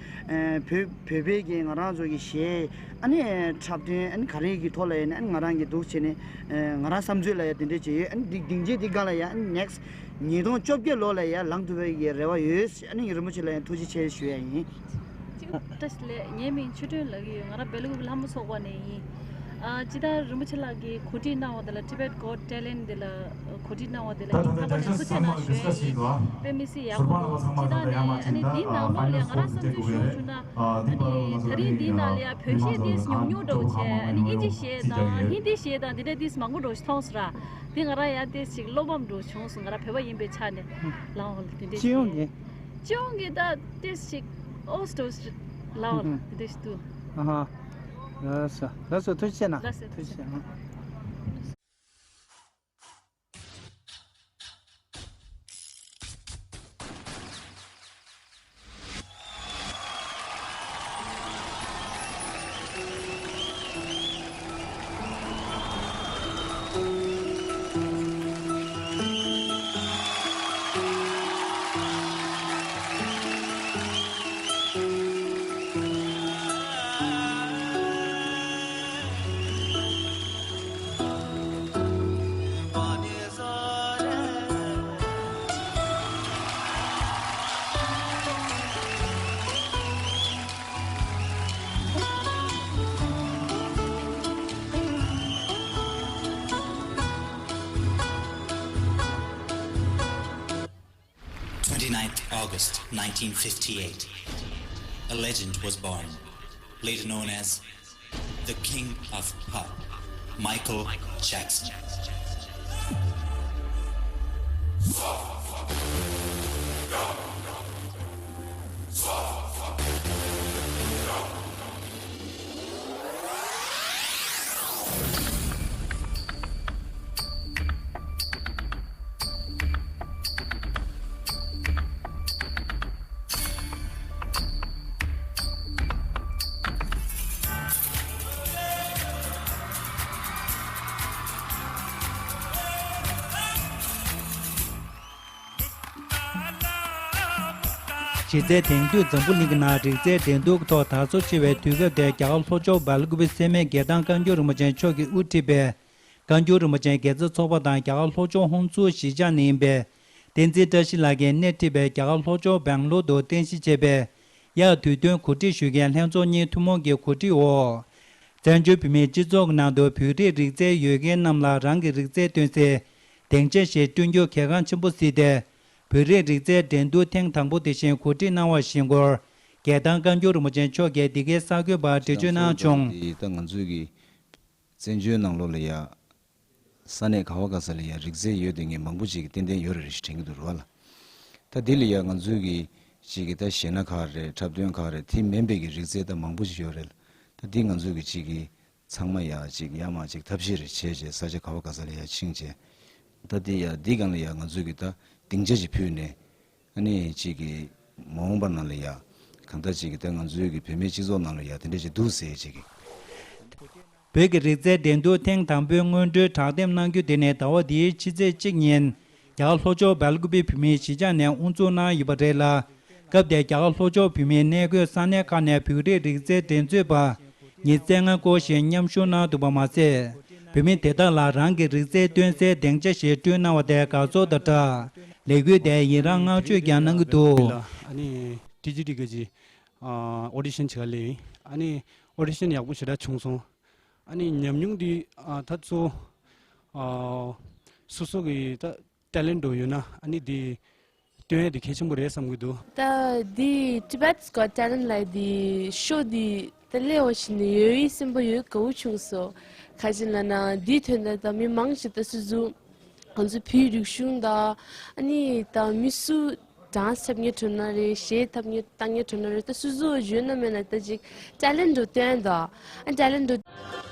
བོད་བོད་པའི་གི་ང་རང་ཚོ་གི་གཞས་ཨ་ནི་འཁྲབ་སྟོན་ཨ་ནི་ག་རེ་གི་ཐོག་ལ་ཡིན་ན་ཨ་ནི་ང་རང་གི་འདུག་བྱས་ནས་ང་རང་བསམ་ཚུལ་ལ་ཡ་དེ་འདྲས་བྱས་ཡོད། ཨ་ནི་སྡིངས་ཆ་འདི་ག་ལ་ཡ་ཨ་ནི་next་ཉིས་སྟོང་བཅོ་བརྒྱད་ལོ་ལ་ཡ་ལངས་ཐུབ་པའི་གི་རེ་བ་ཡོད། ཨ་ནི་རིན་པོ་ཆེ་ལ་ཡ་ཐུགས་རྗེ་ཆེ་ཞུ་ཡ་ཡིན། ཅིག་བཀྲ་ཤིས་བདེ་ལེགས། ངའི་མིང་ཆོས་སྒྲོན་ལབ་ཀྱི་ཡོད། ང་རང་སྦེལ་ཀོབ་ལྷ་མོ་ཚོགས་པ་ནས་ཡིན། ཨ་སྤྱིར་བཏང་རིན་པོ་ཆེ་ལགས་ཀྱིས་གོ་སྒྲིག་གནང་བ་དེ་ལ་Tibet Got Talent་དེ་ལ་གོ་སྒྲིག་གནང་བ་དེ་ལ་ཡིན་ཚང་མ་ལ་ཐུགས་རྗེ་གནང་ཞུ་ཡ་ཡིན། དཔེ་མི་སྲིད་ཡག་པོ་འདུག་སྤྱིར་བཏང་ནས་ཨ་ནི་འདིའི་ནང་ལོགས་ལ་ང་རང་བསམ་ཚུལ་ཞུ་ཞུ་ན་ཨ་ནི་ད་རིང་འདིའི་ནང་ལ་ཡ་བོད་གཞས་ཏོག་ཙམ་ཉུང་ཉུང་འདྲ་བོ་བྱས། ཨ་ནི་ཨིན་ཇི་གཞས་དང་ཧིན་དི་གཞས་དང་འདི་འདྲ་ཏོག་ཙམ་མང་པོ་འདྲ་བོ་ཞིག་མཐོང་སོང་ར། དེ་ང་རང་ཡ་ཏོག་ཙམ་ཅིག་བློ་ཕམ་འདྲ་བོ་བྱུང་སོང་། ང་རང་བོད་པ་ཡིན་པའི་ཆ་ནས་ལའོ་དེ་འདྲ་ཞིག་སྤྱི་ཡོངས་ཀྱི། སྤྱི་ཡོངས་ཀྱི་ད་ཏོག་ཙམ་ཅིག་ཨོ་སྟོ་ལའོ་ཧུམ་ཧུམ། དེ་འདྲ་ཞིག་འདུག་ཨ་ཧ། ལགས་སོ་ལགས་སོ། ཐུགས་རྗེ་ཆེ་གནང་། ལགས་སོ། ཐུགས་རྗེ་ཆེ་གནང་། Twenty-ninth August nineteen fifty-eight, a legend was born, later known as the King of Pop, Michael Jackson. གཞི་རྩའི་དེང་དུས་འཛམ་བུ་གླིང་གི་ནང་རིག་རྩལ་འགྲན་བསྡུར་གྱི་ཐོག་དར་སོ་ཆེ་བའི་དུས་སྐབས་དེར་རྒྱ་གར་ལྷོ་ཕྱོགས་སྦེལ་ཀུ་པེ་སེར་སྨད་རྒྱལ་ཐང་བཀའ་འགྱུར་རིན་པོ་ཆེ་མཆོག་གིས་དབུ་ཁྲིད་པའི་བཀའ་འགྱུར་རིན་པོ་ཆེ་རྒྱལ་རྩེ་ཚོགས་པ་དང་རྒྱ་གར་ལྷོ་ཕྱོགས་ཧོན་སུར་གཞིས་ཆགས་ནས་ཡིན་པའི་བསྟན་འཛིན་བཀྲ་ཤིས་ལགས་ཀྱིས་སྣེ་ཁྲིད་པའི་རྒྱ་གར་ལྷོ་ཕྱོགས་སྦེང་ལོར་དུ་རྟེན་གཞི་བྱས་པའི་དབྱར་དུས་སྟོན་གོ་སྒྲིག་ཞུ་མཁན་ལྷན་ཚོགས་གཉིས་ཐུན་མོང་གི་གོ་སྒྲིག་འོག་བཙན་བྱོལ་བོད་མིའི་སྤྱི་ཚོགས་ཀྱི་ནང་དུ་བོད་རིགས་རིག་རྩལ་ཡོད་མཁན་རྣམས་ལ་རང་གི་རིག་རྩལ་སྟོན་སའི་སྡིངས་ཆ་ཞིག་བསྐྲུན་རྒྱུ་གལ་འགངས་ཆེན་པོ་གཟིགས་ཏེ། བོད་རིགས་རིག་རྩལ་འགྲན་བསྡུར་ཐེངས་དང་པོ་དེ་བཞིན་གོ་སྒྲིག་གནང་བར་གཞིགས་སྐོར། རྒྱལ་ཐང་བཀའ་འགྱུར་རིན་པོ་ཆེ་མཆོག་གིས་འདི་གའི་གསར་འགོད་པར་འགྲེལ་བརྗོད་གནང་བྱུང་། ད་ང་ཚོས་ཀྱི་བཙན་བྱོལ་ནང་ལོགས་ལ་ཡ། ས་གནས་ག་བ་ག་ས་ལ་ཡ་རིག་རྩལ་ཡོད་དེ་ངས་མང་པོ་ཞིག་གི་ཏན་ཏན་ཡོད་རེད་ཞེས་དྲན་གྱི་འདུག་རེད་བ་ལ། ད་འདི་ལ་ཡ་ང་ཚོའི་གི་ཞིག་གི་ད་གཞས་སྣ་ཁག་རེད། འཁྲབ་སྟོན་ཁག་རེད། དེ་མིན་པའི་གི་རིག་རྩལ་ད་མང་པོ་ཞིག་ཡོད་རེད། ད་འདི་ང་ཚོས་ཀྱི་གཅིག་གི་ཚང་མ་ཡ་གཅིག་ཡ་མ་གཅིག་ཐབས་ཤེས་རེ་བྱས་བྱས་ས་ཆ་ག་བ་ག་ས་ལ་ཡ་ཕྱིན་བྱས། ད་འདི་ཡ་འདི་སྒང་ལ་ཡ་ང་ཚོས་ཀྱི་ད་སྡིངས་ཆ་ཅིག་ཕུལ་ནས། ཨ་ནི་གཅིག་གི་མ་འོངས་པ་ནང་ལ་ཡ་གང་ལྟར་གཅིག་གི་ད་ང་ཚོའི་གི་བོད་མིའི་སྤྱི་ཚོགས་ནང་ལ་ཡ་དེ་འདྲ་ཅིག་འདུག་ཟེར་གཅིག་གི་བོད་ཀྱི་རིག་རྩལ་འགྲན་བསྡུར་ཐེངས་དང་པོའི་སྔོན་འགྲོའི་དྲག་འཐེན་གནང་རྒྱུ་དེ་ནི་ཟླ་བ་འདིའི་ཕྱི་ཚེས་གཅིག་ཉིན་རྒྱ་གར་ལྷོ་ཕྱོགས་སྦེལ་ཀུ་པེ་བོད་མིའི་གཞིས་ཆགས་ནས་དབུ་འཛུགས་གནང་ཡོད་པ་རེད་ལ། སྐབས་དེར་རྒྱ་གར་ལྷོ་ཕྱོགས་བོད་མིའི་གནས་འཁོད་ས་གནས་ཁག་ནས་བོད་རིགས་རིག་རྩལ་འགྲན་རྩོད་པ་ཉི་ཤུ་རྩ་ལྔ་སྐོར་ཞིག་མཉམ་ཞུགས་གནང་འདུག་པ་མ་ཟད། བོད་མི་དེ་དག་ལ་རང་གི་རིག་རྩལ་སྟོན་སའི་སྡིངས་ཆ་ཞིག་བསྐྲུན་གནང་བ་དེར་དགའ་ཚོར་དང་སྦྲགས། ལས་འགུལ་དེར་ཡི་རངས་བསྔགས་བརྗོད་ཀྱང་གནང་གི་འདུག་ཨ་ནི་ཊི་ཇི་ཌི་གི་ཨོ་ཌི་ཤན་བྱེད་ག་སླེབས་ཡིན། ཨ་ནི་ཨོ་ཌི་ཤན་ཡག་པོ་ཞེ་དྲག་བྱུང་སོང་། ཨ་ནི་ཉམས་མྱོང་འདི་ཨ་ད་གཙོ་ཨ་སོ་སོ་གི་ད་ཊེ་ལེན་ཊ་འདྲ་ཡོད་ན་ཨ་ནི་འདི་སྟོན་ཡ་འདི་གལ་ཆེན་པོ་རེད་བསམ་གྱི་འདུག་ད་འདི་Tibet's Got Talent ལབ་འདི་ཤོ་འདི་ད་སླེབས་པ་ཞིག་ནས་ཡོད་ཡིན་སེམས་པ་ཡོད་དགའ་བོ་བྱུང་སོང་། ག་ཅི་ལབ་ན་འདིའི་དོན་དག་ད་མི་མང་ཞིག་ད་སུ་ཟུ་ང་ཚོ་བོད་རིག་གཞུང་དང་ཨ་ནི་ད་མི་སུ་ཌན་སི་འཁྲབ་མཁན་འགྲོ་ན་རེད། གཞས་འཁྲབ་མཁན་བཏང་མཁན་འགྲོ་ན་རེད། ད་སུ་སུ་ཡོད་ན་མེད་ན་ད་ཅིག་ཊེ་ལེན་ཊ་འདྲ་སྟོན་དང་ཨ་ཊེ་ལེན་ཊ་འདྲ།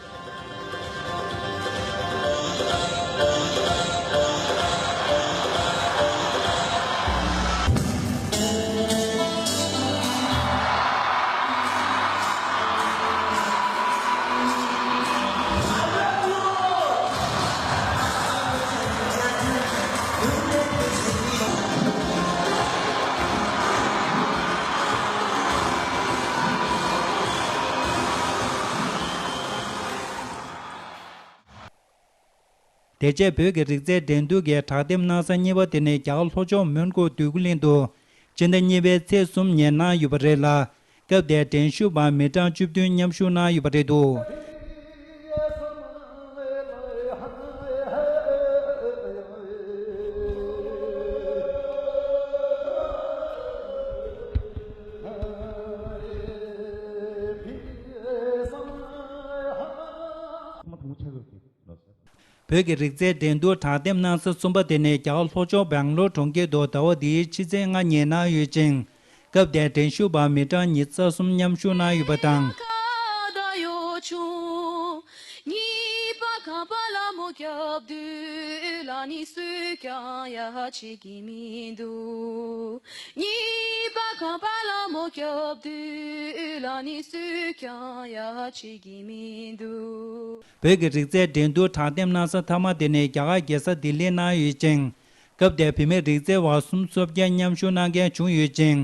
དེ་རྗེས་བོད་ཀྱི་རིག་རྩལ་འགྲན་བསྡུར་གྱི་དྲག་འཐེན་གནང་ས་གཉིས་པ་དེ་ནི་རྒྱ་གར་ལྷོ་ཕྱོགས་མོན་གྷོ་འདོད་རྒུ་གླིང་དུ་སྤྱི་ཟླ་གཉིས་པའི་ཚེས་གསུམ་ཉིན་གནང་ཡོད་པ་རེད་ལ། སྐབས་དེར་འགྲན་ཞུགས་པ་མི་གྲངས་བཅུ་བདུན་མཉམ་ཞུགས་གནང་ཡོད་པ་རེད་འདུག་བོད་ཀྱི་རིག་རྩལ་འགྲན་བསྡུར་དྲག་འཐེན་གནང་ས་གསུམ་པ་དེ་ནི་རྒྱ་གར་ལྷོ་ཕྱོགས་སྦེང་ལོར་གྲོང་ཁྱེར་དུ་ཟླ་བ་འདིའི་ཕྱི་ཚེས་ལྔ་ཉིན་གནང་ཡོད་ཅིང་། སྐབས་དེར་འགྲན་ཞུགས་པ་མི་གྲངས་ཉི་ཤུ་རྩ་གསུམ་མཉམ་ཞུགས་གནང་ཡོད་པ་དང་། བོད་ཀྱི་རིག་རྩལ་འགྲན་བསྡུར་དྲག་འཐེན་གནང་ས་མཐའ་མ་དེ་ནི་རྒྱ་གར་རྒྱལ་ས་ལྡི་ལིར་གནང་ཡོད་ཅིང་། སྐབས་དེར་བོད་མི་རིག་རྩལ་བ་སུམ་ཅུ་སོ་བརྒྱད་མཉམ་ཞུགས་གནང་མཁན་བྱུང་ཡོད་ཅིང་།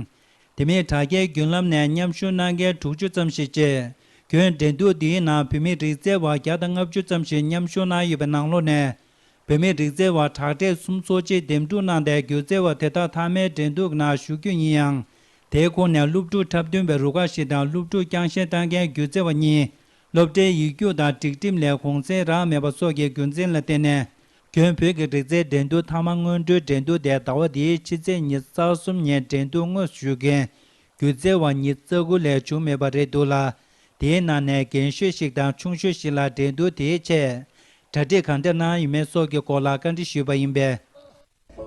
དེ་མིན་དྲ་རྒྱའི་བརྒྱུད་ལམ་ནས་མཉམ་ཞུགས་གནང་མཁན་དྲུག་ཅུ་ཙམ་ཞིག་བཅས། ཁྱོན་འགྲན་བསྡུར་འདིའི་ནང་བོད་མི་རིག་རྩལ་བ་བརྒྱ་དང་ལྔ་བཅུ་ཙམ་ཞིག་མཉམ་ཞུགས་གནང་ཡོད་པའི་ནང་ལོགས་ནས། བོད་མི་རིག་རྩལ་བ་དྲག་གྲས་སུམ་ཅུ་སོ་གཅིག་འདེམས་སྒྲུག་གནང་སྟེ། སྒྱུ་རྩལ་བ་དེ་དག་མཐའ་མའི་འགྲན་བསྡུར་ནང་ཞུགས་རྒྱུ་ཡིན་ཡང་། དེའི་ཁོངས་ནས་སློབ་ཕྲུག་འཁྲབ་སྟོན་པའི་རུ་ཁག་ཞིག་དང་། སློབ་ཕྲུག་རྐྱང་གཞས་བཏང་མཁན་སྒྱུ་རྩལ་བ་གཉིས། སློབ་གྲྭའི་ཡིག་རྒྱུགས་དང་སྒྲིག་ཁྲིམས་ལས་གུང་སེང་རག་མེད་པ་སོགས་ཀྱི་རྒྱུ་མཚན་ལ་བརྟེན་ནས། ཁྱོན་བོད་ཀྱི་རིག་རྩལ་འགྲན་བསྡུར་མཐའ་མ་སྔོན་འགྲོའི་འགྲན་བསྡུར་དེ་ཟླ་བ་འདིའི་ཕྱི་ཚེས་ཉི་ཤུ་རྩ་གསུམ་ཉིན་འགྲན་བསྡུར་དངོས་སུ་ཞུགས་མཁན་སྒྱུ་རྩལ་བ་ཉི་ཤུ་རྩ་དགུ་ལས་བྱུང་མེད་པ་རེད་འདུག་ལ། དེའི་ནང་ནས་རྒན་ཤོས་ཤིག་དང་ཆུང་ཤོས་ཤིག་ལ་འགྲན་བསྡུར་དེའི་ཆེད་གྲ་སྒྲིག་གང་འདྲ་གནང་ཡོད་མེད་སོགས་ཀྱི་སྐོར་ལ་བཀའ་འདྲི་ཞུས་པ་ཡིན་པས།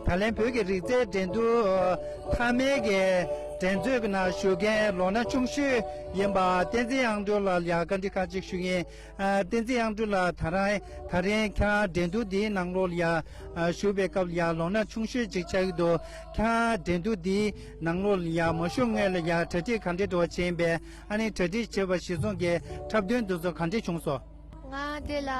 ད་ལན་བོད་ཀྱི་རིག་རྩལ་འགྲན་བསྡུར་མཐའ་མའི་གི་འགྲན་རྩོད་ཀྱི་ནང་ཞུགས་མཁན་ལོ་ན་ཆུང་ཤོས་ཡིན་པ་བསྟན་འཛིན་དབྱངས་སྒྲོལ་ལགས་ལ་ཡང་བཀའ་འདྲི་ཁག་ཅིག་ཞུ་ཡིན། ཨ། བསྟན་འཛིན་དབྱངས་སྒྲོལ་ལགས། ད་རང་ད་རིང་ཁྱེད་རང་འགྲན་བསྡུར་འདིའི་ནང་ལོགས་ལ་ཡ་ཨ་ཞུགས་པའི་སྐབས་ལ་ཡ་ལོ་ན་ཆུང་ཤོས་ཅིག་ཆགས་ཀྱི་འདུག་ཁྱེད་རང་འགྲན་བསྡུར་འདིའི་ནང་ལོགས་ལ་ཡ་མ་ཞུགས་སྔོན་ལ་ཡ་གྲ་སྒྲིག་ག་འདྲའི་འགྲོ་བ་བྱས་ཡིན་པས། ཨ་ནི་གྲ་སྒྲིག་བྱས་པ་གཞིར་བཟུང་གི་འཁྲབ་སྟོན་འདི་ཚོ་ག་འདྲས་བྱུང་སོང་། ང་འདི་ལ་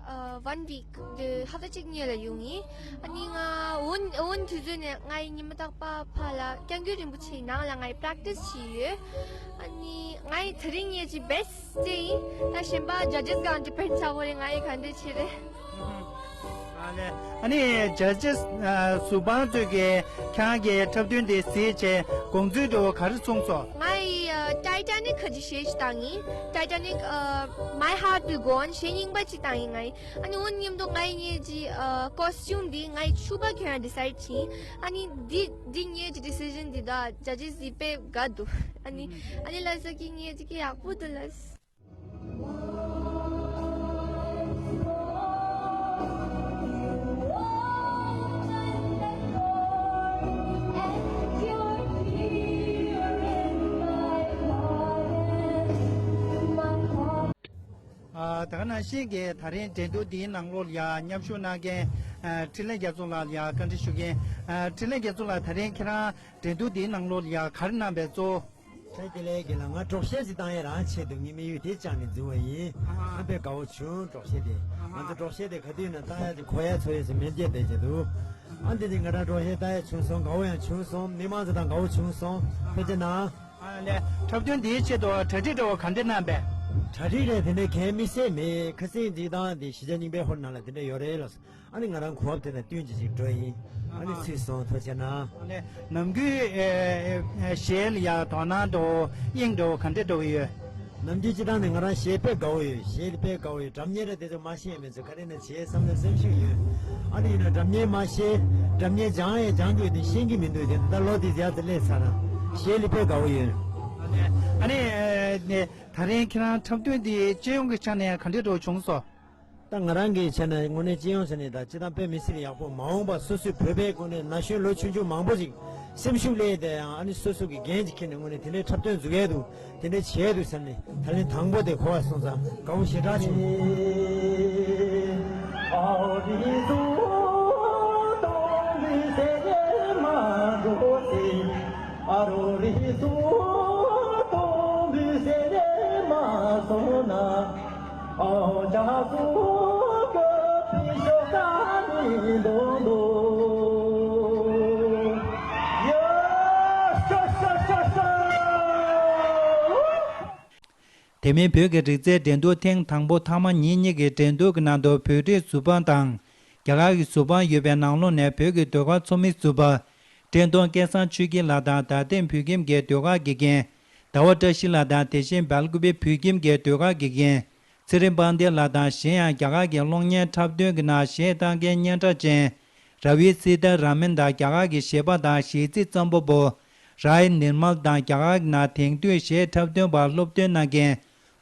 ཨ་one week འདི་ཧབ་ཏ་གཅིག་གཉིས་ལ་ཡོང་ཡིན། ཨ་ནི་ང་འོ་འོ་དུས་ཚོད་ནས་ང་ཡི་ཉི་མ་རྟག་པར་ཕར་ལ་སྐྱབས་མགོན་རིན་པོ་ཆེའི་ནང་ལ་ང་ཡི་པྲེག་ཊི་སི་བྱས་ཡོད། ཨ་ནི་ང་ཡི་ད་རིང་ངེད་ཀྱི་བེ་སི་ཊི་ཡིན། ད་གཞན་པ་ཇ་ཇི་སི་སྒང་ཌི་པེན་ཌི་ཆགས་པ་རེད། ང་ཡི་ག་འདྲ་བྱེད་རེད། ཨ་ལས། ཨ་ནི་ཇ་ཇི་སི་ཨ་ཟུར་དཔང་ཚོས་ཀྱིས་ཁྱེད་རང་གི་འཁྲབ་སྟོན་དེ་གཟིགས་བྱས་དགོངས་ཚུལ་འདྲ་བོ་ག་རེ་གསུངས་སོང་། ང་ཡི་ཨ་ཊའི་ཊ་ནིག་གི་གཞས་ཤིག་བཏང་ཡིན། ཊའི་ཊ་ནིག་ཨ་My Heart Will Go On གཞས་རྙིང་པ་ཅིག་བཏང་ཡིན་ང་ཡི། ཨ་ནི་འོ་མཉམ་དུ་ང་ཡི་ངེད་ཀྱི་ཨ་ཀོ་སི་ཊིའུམ་འདི་ང་ཡི་ཕྱུ་པ་གྱོན་ཡ་ཌི་སའིཌ་བྱས་ཡིན། ཨ་ནི་འདི་འདི་ངེད་ཀྱི་ཌི་སི་ཤན་འདི་དང་ཇ་ཇི་སི་འདི་དཔེ་དགའ་འདུག་ཨ་ནི་ཨ་ནི་ལ་ས་ཀི་ངེད་ཀྱི་ཀི་ཡག་པོ་འདུག་ལ། ཨ། ད་ག་ནང་བཞིན་གྱི་ད་རིང་འགྲན་བསྡུར་འདིའི་ནང་ལོགས་ལ་ཡ་མཉམ་ཞུགས་གནང་མཁན། ཨ། འཕྲིན་ལས་རྒྱ་མཚོ་ལགས་ལ་ཡ་བཀའ་འདྲི་ཞུ་མཁན། ཨ། འཕྲིན་ལས་རྒྱ་མཚོ་ལགས། ད་རིང་ཁྱེད་རང་འགྲན་བསྡུར་འདིའི་ནང་ལོགས་ལ་ཡ་ག་རེ་གནང་པའི་གཙོ། ཁྱེད་ཀྱི་ལས་ཀྱི་ལ་ང་སྒྲོག་གཞས་ཅིག་བཏང་ཡ་རང་ཆེད་དུ་ངའི་དམིགས་ཡུལ་དེ་བཅངས་ནས་འཛུལ་བ་ཡིན། ཨ་ཧ། ཨ་དཔེ་དགའ་བོ་བྱུང་སྒྲོག་གཞས་དེ། ཨ་ཧ། ང་ཚོ་སྒྲོག་གཞས་དེ་ག་དུས་ན་བཏང་ཡ་དེ་གོ་ཡ་ཚོར་ཡ་ཟེར་མེད་བསྡད་བསྡད་ཀྱི་འདུག་ཨ་འདི་ནི་ང་རང་སྒྲོག་གཞས་བཏང་ཡ་བྱུང་སོང་། དགའ་བོ་ཡང་བྱུང་སོང་། མི་མང་ཚོ་དང་དགའ་བོ་བྱུང་སོང་། ཐུགས་རྗེ་གནང་། ཨ་ལས། འཁྲབ་སྟོན་འདིའི་ཆེད་དུ་གྲ་སྒྲིག་འདྲ་བོ་ག་འདྲ་གནང་པས། གྲ་སྒྲིག་རེད་དེ་འདྲ་གང་མི་སྲིད་མེད། ཁ་སང་འདི་དང་འདི་གཞིས་ཆགས་རྙིང་པའི་ཧོར་ནང་ལ་དེ་འདྲ་ཡོད་རེད་ལགས། ཨ་ནི་ང་རང་གོ་བབ་དེ་དང་བསྟུན་ཅིག་ཅིག་འགྲོ་ཡིན། ཨ་ནི་ཨ་ཧ། ཚུད་སོང་། ཐུགས་རྗེ་གནང་། ཨ་ནི་ནམ་རྒྱུན་ཨེ་ཨེ་གཞས་ལ་ཡ་དོ་སྣང་འདྲ་བོ་དབྱིངས་འདྲ་བོ་ག་འདྲ་འདྲ་བོ་ཡོད། ནམ་རྒྱུན་སྤྱི་བཏང་ནས་ང་རང་གཞས་དཔེ་དགའ་བོ་ཡོད། གཞས་ལ་དཔེ་དགའ་བོ་ཡོད། སྒྲ་སྙན་ར་དེ་ཚོ་མ་ཤེས་མེད་ཚོ་ག་རེ་ན་བྱེད་བསམ་ན་སེམས་ཤུགས་ཡོད། ཨ་ནི་ཡིན་ན་སྒྲ་སྙན་མ་ཤེས། སྒྲ་སྙན་སྦྱང་ཡང་སྦྱང་རྒྱུ་དེ་ཤེས་ཀྱི་མི་འདུག་དེ་ད་ལོ་དེ་ཡར་ཚེ་སླེབས་ཚར་ན་གཞས་ལ་དཔེ་དགའ་བོ་ཡོད། ཨ་ནི་ཨ་ནི་ཨེ་ནི་ད་རིང་ཁྱེད་རང་འཁྲབ་སྟོན་འདི་སྤྱི་ཡོངས་ཀྱི་ཆ་ནས་ཡང་ག་འདྲ་འདྲ་བོ་བྱུང་སོང་། ད་ང་རང་གི་ཆ་ནས་དངོས་གནས་སྤྱི་ཡོངས་ཆ་ནས་ད་སྤྱི་བཏང་དཔེ་མི་སྲིད་ཡག་པོ། མ་འོངས་པ་སོ་སོའི་བོད་པའི་སྒོ་ནས་ན་གཞོན་ལོ་ཆུང་ཆུང་མང་པོ་ཞིག་སེམས་ཤུགས་སླེབས་ཏེ་ཡང་ཨ་ནི་སོ་སོ་གི་འགན་ཅིག་འཁྱེར་ནས་དངོས་གནས་དེ་འདྲའི་འཁྲབ་སྟོན་འཛུགས་ཡས་འདུག་དེ་འདྲའི་བྱས་འདུག་བསམ་ནས་ད་ལན་དང་པོ་དེ་གོ་བ་སོང་ཙང་དགའ་བོ་ཞེ་དྲག་བྱུང་། དེ་མིན་བོད་ཀྱི་རིག་རྩལ་འགྲན་བསྡུར་ཐེངས་དང་པོ་མཐའ་མ་ཉིན་གཉིས་ཀྱི་འགྲན་བསྡུར་གྱི་ནང་དུ་བོད་རིགས་གཟུ་དཔང་དང་རྒྱ་གར་གྱི་གཟུ་དཔང་ཡོད་པའི་ནང་ལོགས་ནས་བོད་ཀྱི་ཟློས་གར་ཚོགས་མི་གཟུ་པ། བཀྲས་མཐོང་སྐལ་བཟང་ཆོས་སྐྱིད་ལགས་དང་རྡ་སྟེང་བོད་ཁྱིམ་གྱི་ཟློས་གར་དགེ་རྒན། ཟླ་བ་བཀྲ་ཤིས་ལགས་དང་དེ་བཞིན་སྦེལ་ཀོབ་བོད་ཁྱིམ་གྱི་ཟློས་གར་དགེ་རྒན། ཚེ་རིང་དཔལ་ལྡན་ལགས་དང་གཞན་ཡང་རྒྱ་གར་གྱི་གློག་བརྙན་འཁྲབ་སྟོན་གྱི་ནང་གཞས་བཏང་མཁན་སྙན་གྲགས་ཅན། ར་བི་སི་ཏཱ་ར་མན་དང་རྒྱ་གར་གྱི་གཞས་པ་དང་གཞས་ཚིག་བརྩམས་པ་པོ། རའི་ནིར་མལ་དང་རྒྱ་གར་གྱི་ནང་དེང་དུས་གཞས་འཁྲབ་སྟོན་པར་སློབ་སྟོན་གནང་མཁན།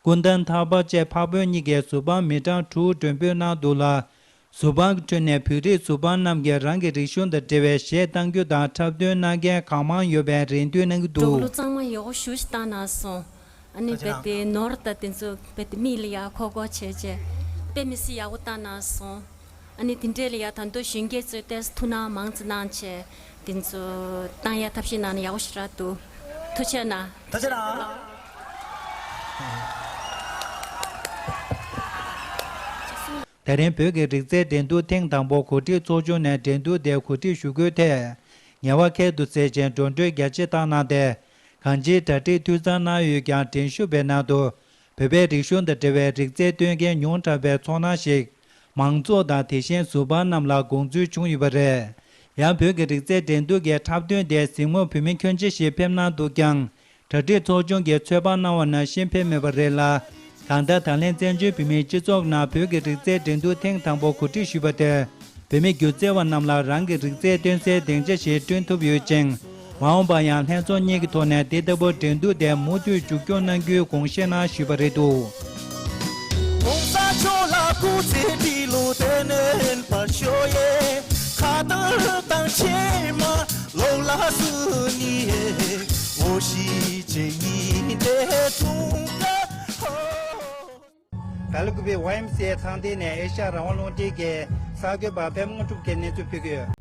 ཀུན་ཐང་ཐར་པ་བཅས་འཕགས་བོད་གཉིས་ཀྱི་གཟུ་དཔང་མི་གྲངས་དྲུག་མགྲོན་འབོད་གནང་འདུག་ལ། གཟུ་དཔང་གི་ཁྲོད་ནས་བོད་རིགས་གཟུ་དཔང་རྣམས་ཀྱིས་རང་གི་རིག་གཞུང་དང་འབྲེལ་བའི་གཞས་གཏང་རྒྱུ་དང་འཁྲབ་སྟོན་གནང་མཁན་གང་མང་ཡོད་པའི་རེ་འདུན་གནང་གི་འདུག་འགྲོ་ལུགས་གཙང་མ་ཡག་པོ་ཞེ་པོ་ཞིག་བཏང་གནང་སོང་། ཨ་ནི་རྦད་དེ་ནོར་དང་དེ་ཚོ་རྦད་དེ་མིག་ལ་ཡག་ཁོག་ཁོག་བྱས་བྱས་དཔེ་མི་སྲིད་ཡག་པོ་བཏང་གནང་སོང་། ཨ་ནི་དེ་འདྲས་ལ་ཡ་ད་དུང་གཞོན་སྐྱེས་ཚོས་ཏོག་ཙམ་ཐུགས་སྣང་མང་ཙམ་གནང་བྱས་དེ་ཚོ་བཏང་ཡ་ཐབས་ཤེས་གནང་ན་ཡག་པོ་ཞེ་དྲག་འདུག་ཐུགས་རྗེ་གནང་། ཐུགས་རྗེ་གནང་། ད་རིང་བོད་ཀྱི་རིག་རྩལ་འགྲན་བསྡུར་ཐེངས་དང་པོ་གོ་སྒྲིག་ཚོགས་ཆུང་ནས་འགྲན་བསྡུར་དེ་གོ་སྒྲིག་ཞུ་སྐུལ་ཐད། ངལ་བ་ཁྱད་དུ་བསད་ཅིང་འགྲོ་གྲོན་རྒྱ་ཆེ་བཏང་གནང་སྟེ། གང་ཅིའི་གྲ་སྒྲིག་འཐུས་ཚང་གནང་ཡོད་ཀྱང་འགྲན་ཞུགས་པའི་ནང་དུ། བོད་པའི་རིག་གཞུང་དང་འབྲེལ་བའི་རིག་རྩལ་སྟོན་མཁན་ཉུང་དྲགས་པའི་ཚོར་སྣང་ཞིག་མང་ཚོགས་དང་དེ་བཞིན་གཟུ་དཔང་རྣམས་ལ་དགོངས་ཚུལ་བྱུང་ཡོད་པ་རེད། ཡང་བོད་ཀྱི་རིག་རྩལ་འགྲན་བསྡུར་གྱི་འཁྲབ་སྟོན་དེ་གཟིགས་མོར་བོད་མི་ཁྱོན་ཆེ་ཞིག་ཕེབས་གནང་འདུག་ཀྱང་། གྲ་སྒྲིག་ཚོགས་ཆུང་གིས་ཚོད་དཔག་གནང་བ་ནང་བཞིན་ཕེབས་མེད་པ་རེད་ལ། གང་ལྟར་ད་ལན་བཙན་བྱོལ་བོད་མིའི་སྤྱི་ཚོགས་ནང་བོད་ཀྱི་རིག་རྩལ་འགྲན་བསྡུར་ཐེངས་དང་པོ་གོ་སྒྲིག་ཞུས་པ་དེར། བོད་མི་སྒྱུ་རྩལ་བ་རྣམས་ལ་རང་གི་རིག་རྩལ་སྟོན་སའི་སྡིངས་ཆ་ཞིག་བསྐྲུན་ཐུབ་ཡོད་ཅིང་། མ་འོངས་པར་ཡང་ལྷན་ཚོགས་གཉིས་ཀྱི་ཐོག་ནས་དེ་ལྟ་བུའི་འགྲན་བསྡུར་དེ་མུ་མཐུད་མཇུག་སྐྱོང་གནང་རྒྱུའི་དགོངས་བཞེས་གནང་ཞུས་པ་རེད་འདུག༸གོང་ས་མཆོག་ལ་སྐུ་ཚེ་ཁྲི་ལོ་བརྟན་པར་ཤོག་ཡེ། ཁ་བཏང་དང་ཆེ་མ་ལོག་ལ་སུ་ནི་འོ་ཤི་ཅེ་ཡི་དེ་ཐུང་ག་ཧོ། སྦེལ་ཀོབ་བའི་ཝའེ་ཨེམ་སི་ཨེ་ཚང་སྡེ་ནས་ཨེ་ཤ་ཡ་རང་དབང་རླུང་འཕྲིན་གྱི་གསར་འགོད་པ་པད་མ་དངོས་གྲུབ་ཀྱིས་གནས་ཚུལ་ཕུལ་གྱི་ཡོད།